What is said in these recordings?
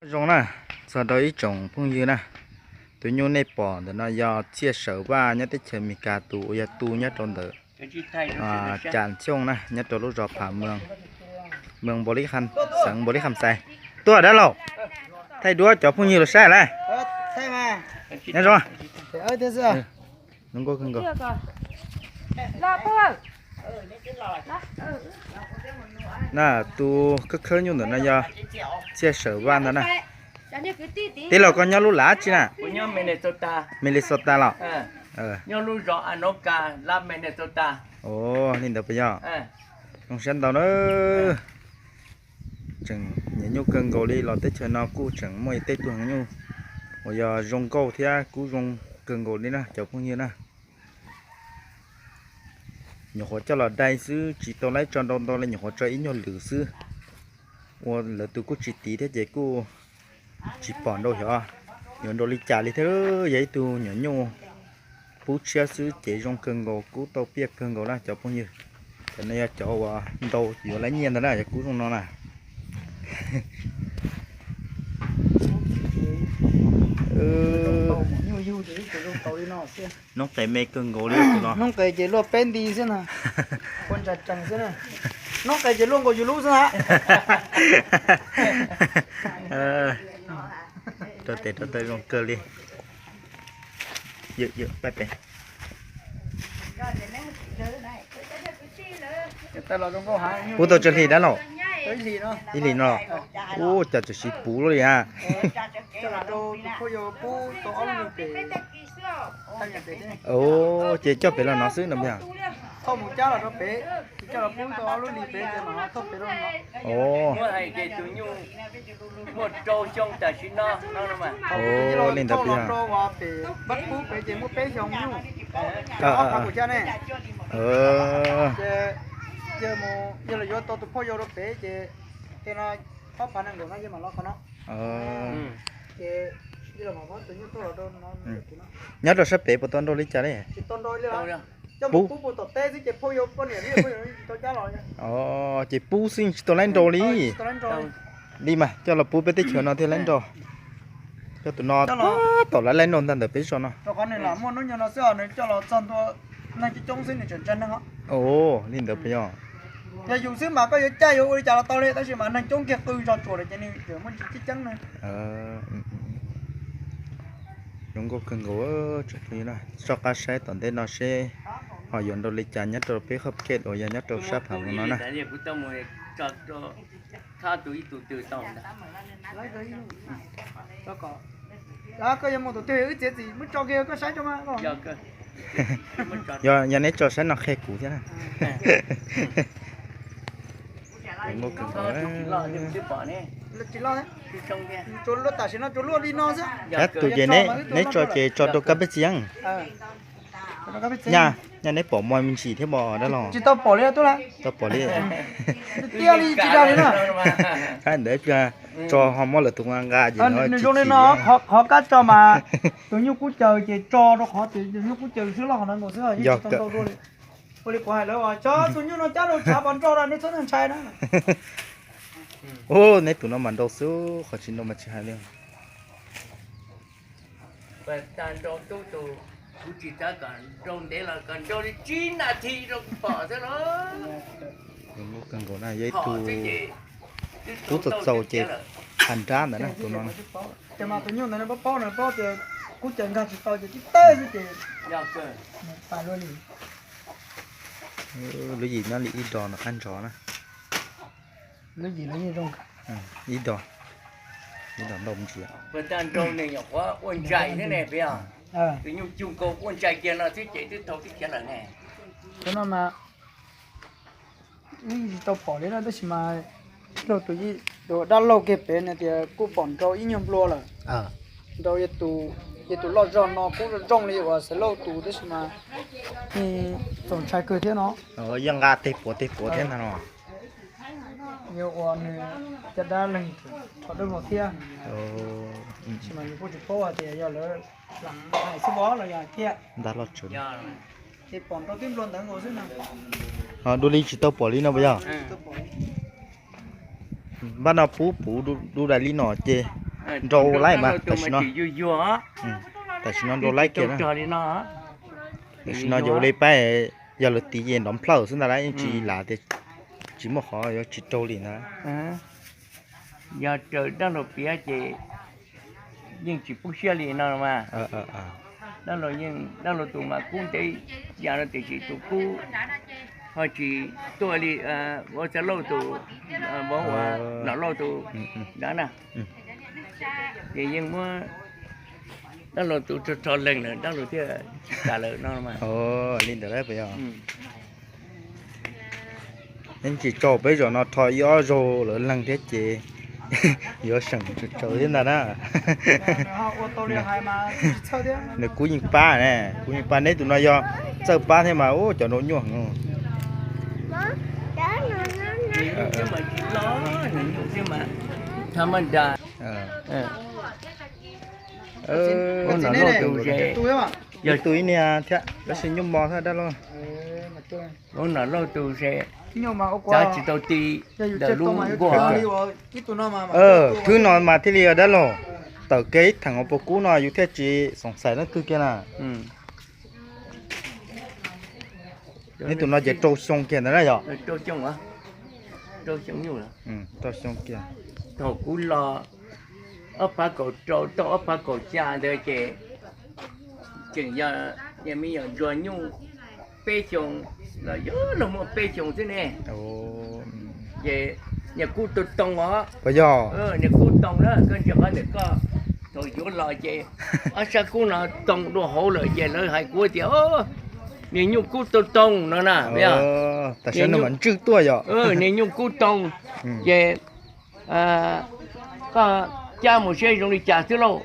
Zoo na, txog rau ib tsoom phooj ywg na, tus nyuj nej pom ntawm no yog Txhiaj Sawm Vaj nyob teb chaws Amelikas, tus uas yog tu nyob rau ntawm Cas Xyooj na, nyob rau lub zos Pham Mees, xeev Npaus Lis Kham Xais. Tuaj dab laug, thaij duab cov phooj ywg los saib lauj. Nyob zoo. Zoo nkauj kawg nkaus. Na, tus khawb khawb nyuj ntawm no yog Txhiaj Sawm Vaj ntag na. Tij laug, koj nyob lub lav tsi na? Minnesota los? Li ntawd puas yog? Zoo siab ntau na. Tseem nyiam nyuj kawg nkaus li, los teb chaws no kuj tseem muaj ib tej tug heev nyuj uas yog zoo nkauj thiab kuj zoo kawg nkaus li na cov phooj ywg na. Nyuam qhuav coj los dai xwb, tsis tau laib tso ntau ntau li, nyuam qhuav tso ib nyuag lwm xwb. Ua lawv tus kuj tsis tiv thiab ces kuj tsis pom nrau xyov yuav nrau li cas li thiab. Yog ib tug nyuam nyuj pub tshiab xwb, cev zoo kawg nkaus, kub tau piaj kawg nkaus na cov phooj ywg. Cov no yog cov uas ntau yuav laib nyiaj ntag na, yog kub zoo no na. Noob qes me kawg nkaus li tus no. Noob qes ces luaj peb nti xwb na. Ua ntsa tsees xwb na. Noob qes ces luaj nkaus yus lub xwb na. Rau tes rau taw zoo kawg li. Pub tau tsawg hlis dab laug? Ib hlis no. Ub, cas txawm siv puv luaj li ha. Ces coj pem los no xwb no. Li ntawd peb yog Nyob rau sab pem puas tau nrau li cas li? Pub. Ces pub xwb tsis tau laib nrau li. Li mas coj los pub peb teb chaws no thiaj laib nrau. Coj tus no tab tom laib laib nrau ntag ntawm peb zos no. Li ntawd puas yog? Yog yus xwb mas koj yuav caij yuav ua li cas los tau li, tab sis mas neeg coob kiag qw zog tsuas lawm ces nws tseem muaj ntsis ceeb ceeb na. Zoo nkauj kawg nkaus, soj qab saib tom ntej no seb ho yuav nrau li cas nyob rau peb qhov kej uas yog nyob rau sab Pham Mees no na. Koj yuav mus tus twg wb txiav txim muab tso kiag koj saib tso mas. Yog, yog neb tso saib no qhia kuv thiab na. Tsis loj, tam sim no tsuas luaj li no xwb. Tus ces neb tso ces tso rau kab peb txiv. Nyaj, nyaj neb pom muaj me ntsis thiab mos dab laug? Tsis tau pom li, tsis tau pom li. Tiag li tsis dag li na. Ntawd tso ho muab lawv tus nqa nqa ces nws zoo li no. Qhov kab tso mas tus nyuj kub caws ces tso rau qhov tias tus nyuj kub caws xwb, loj qhov no nkaus xwb, yeej tsis tau nrau dua li. Ua li kuv hais lawv, xyov tus nyuj no cab rau tshav pov nrog rau neb txhob ntshai na. Ub, neb tus no mas nrau xwb, qhov tsis nrau mas tsis hais li. Kawg nkaus na, yog ib tug kub txaus txaus ces qas nrab ntawd na tus no. Ces mas tus nyuj ntawd paub paub na, paub tias kub caws nkag tsis tau ces tib teg xwb ces pais luaj li. Lub yim nyob li ib dos ntawm qab ntsos na. Lub yim los yeej zoo. Ib dos, ib dos ntau ntsis. Cov no mas yeej tsis tau pom li na, tab sis mas tus dab laug kiag pem na tias kuj pom nrau ib nyuag nplua lawm. Nrau yog tus loj zog no kuj zoo li uas Xaiv Lauj tus, tab sis mas txaus ntshai kawg thiab no. Yeej nqa teg puav teg puav thiab ntag no. Yog ua nws caj dab leeg rho dawb vog thiab. Tab sis mas yus kuj tsis paub hais tias yog lawv lam hais xwb vov los yog hais tiag. Ces pom nrau tib nplua ntawd nkaus xwb na. Ho dua li tsis tau pom li no puas yog? Npaj no pub puv du dais li no ces Nrau laib mas tam sim no, tam sim no nrau laib kiag na. Tam sim no ces ua li pab, yog lawv tiv ces nrov nplhawj xwb ntag lauj, yeej tsis lav tias, tsis muaj qhov yuav tsis raug li ntag. Yog raws dab laug piav ces yeej tsis poob siab li no mas. Dab laug yeej, dab laug tus mas kub ntev yam no tiam sis tus kub ho tsis tuaj li vauv Xab Lauj tus, vauv uas Nom Lauj tus nrad na. Ces yeej muab dab laug tus rho rho leeg lawm dab laug thiaj tsis tas lawm no mas. Li ntawd puas yog? Yeej tsis txaus peb zaum no rho ib ob zaug lawv leeg thiab ces yuav seem tsawv thiab ntag na. Nws kub yeej pab ne, kub yeej pab, neb tus no yog txawj pab thiab mas ub cov nraug nyuaj heev. Ib tug ib niag thiab tab sis nyuj mos thiab dab laug. Vauv Nom Lauj tus ces cav tsis tau ti ntawm lub nkuaj. Thwb no mas thiaj li dab laug, tawm kiag ib theem uas puas kub no yus thiaj tsis xoom xais leej twg kiag na. Neb tus no ces rau xyoo kiag ntawd na yog? Rau xyoo kiag. Thaum kuv los ob phav kaum rau tau ob phav kaum xya ntawd ces tseem yog me nyuam ntsuag nyuj peb xyoos los yog luag muaj peb xyoos xwb ne. Ces niag kub tau too os. Niag kub too na, koj ntsia qhov ntawm koj thaum yuav los ces ob sab kub no too dua hauv lawm ces lawv hais kuv tias niag nyuj kub tau too no na. Tam sim no mas ntswj tuaj yog niag nyuj kub too ces koj cab mus seb zoo li cas xwb lauj.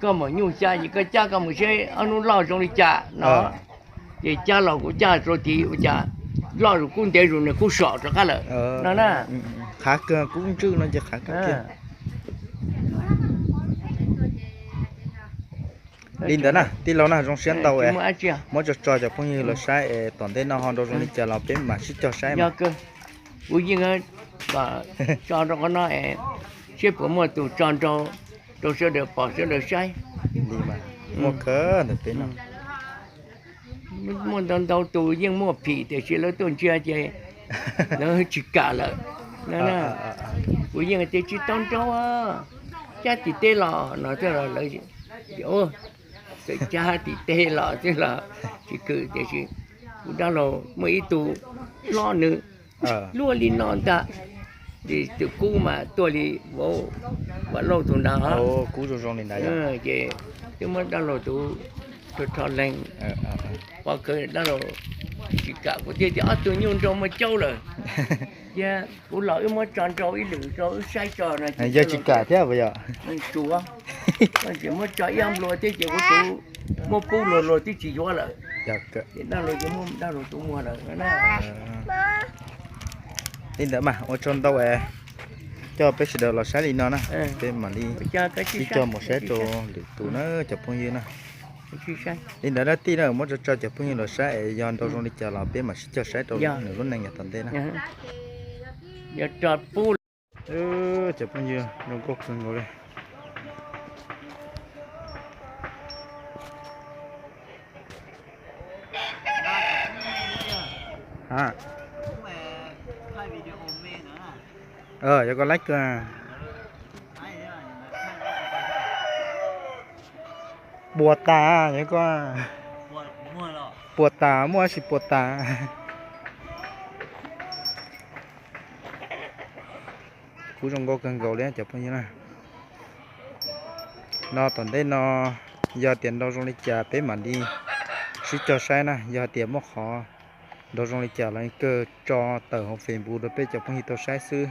Koj mam nyuj xya ces koj cab koj mus seb ob hnub loj zoo li cas no. Ces cab los kuv cab rau tid ua cas loj zus kub ntev zus nws kub som rov qab lawm no na. Qhav kawg kub ntswj no ces qhav kawg kiag. Li ntawd na tij laug na, zoo siab ntau es muab tso tso cov phooj ywg los saib es tom ntej no ho nrau zoo li cas los peb mam sib cog saib mas. Kuv yeej tso rau qhov no es seb puas muaj tus tso nrau rau sawv daws pom sawv daws saib. Li mas muaj kawg ntawm peb no. Muaj ntau ntau tus yeej muaj phim tiam sis lawv tuaj ntsia ces lawv tsis kam lawm. Kuv yeej tias tsis tau nrau, cab tim teb los no thiab los lawv txawm cab tim teb los xwb los tsis khwm tiam sis kuv dab laug muaj ib tug hlob nws luaj li no ntag. Ces tus kub mas tuaj li vauv Vam Lauj tus ntawd. Kub zoo zoo li ntawd ces twb muab dab laug tus rho rho leeg. Pov khawv dab laug tsis kam, kuv thiaj tias ob tug nyuj nrau muaj caub lawm. Cia kuv los wb muab tso nrau ib lwm rau wb saib tso no. Yog tsis kam thiab puas yog? Tsuav, tsis muab tso ib ob nplua thiab ces kuv tus muab pub luag luag twb tsis yuav lawm. Ces dab laug ces muab dab laug tus muag lawm. Li ntawd mas ua tsaug ntau es coj peb sawv daws los saib li no na, peb mam li sib cog mus saib rau lwm tus na cov phooj ywg na. Li ntawd dab tij na, muab tso tso cov phooj ywg los saib es yog nrau zoo li cas los peb mam sib cog saib rau nws lub neej yav tom ntej na. Cov phooj ywg zoo nkauj kawg nkaus li. Yog koj laib kawg. Puas tas, puas tas, muaj tab sis puas tas. Kuv zoo nkauj kawg nkaus li cov phooj ywg na. No tom ntej no yog tias nrau zoo li cas peb mam li sib cog saib na, yog tias muaj qhov nrau zoo li cas los kawg tso tawm hauv Facebook rau peb cov phooj ywg tau saib xwb.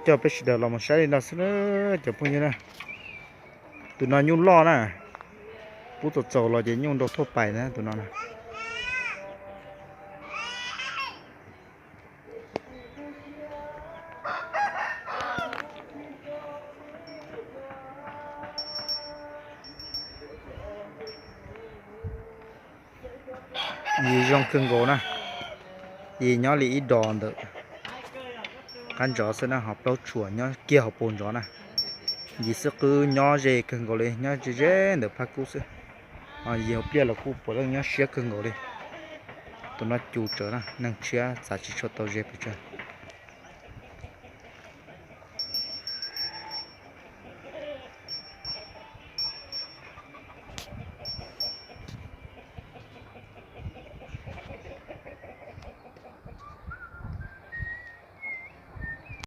Coj peb sawv daws los mus saib li no xwb cov phooj ywg na. Tus no nyuj loj na, pub txaus txaus los ces nyuj nrau thuaj pais na tus no na. Yim zoo kawg nkaus na, yim nyob li ib dos ntawm qab ntsov xwb na, ho plaub tshua nyob kiag hauv paus ntsov na. Yim xwb qwb nyob ze kawg nkaus li, nyob ze ze ntawm phab kub xwb. Yim hauv pliaj los kuj puav leej nyob siab kawg nkaus li. Tus no cu tsawv na, neeg tshiab txav tsis tshua tau ze pes tsawg.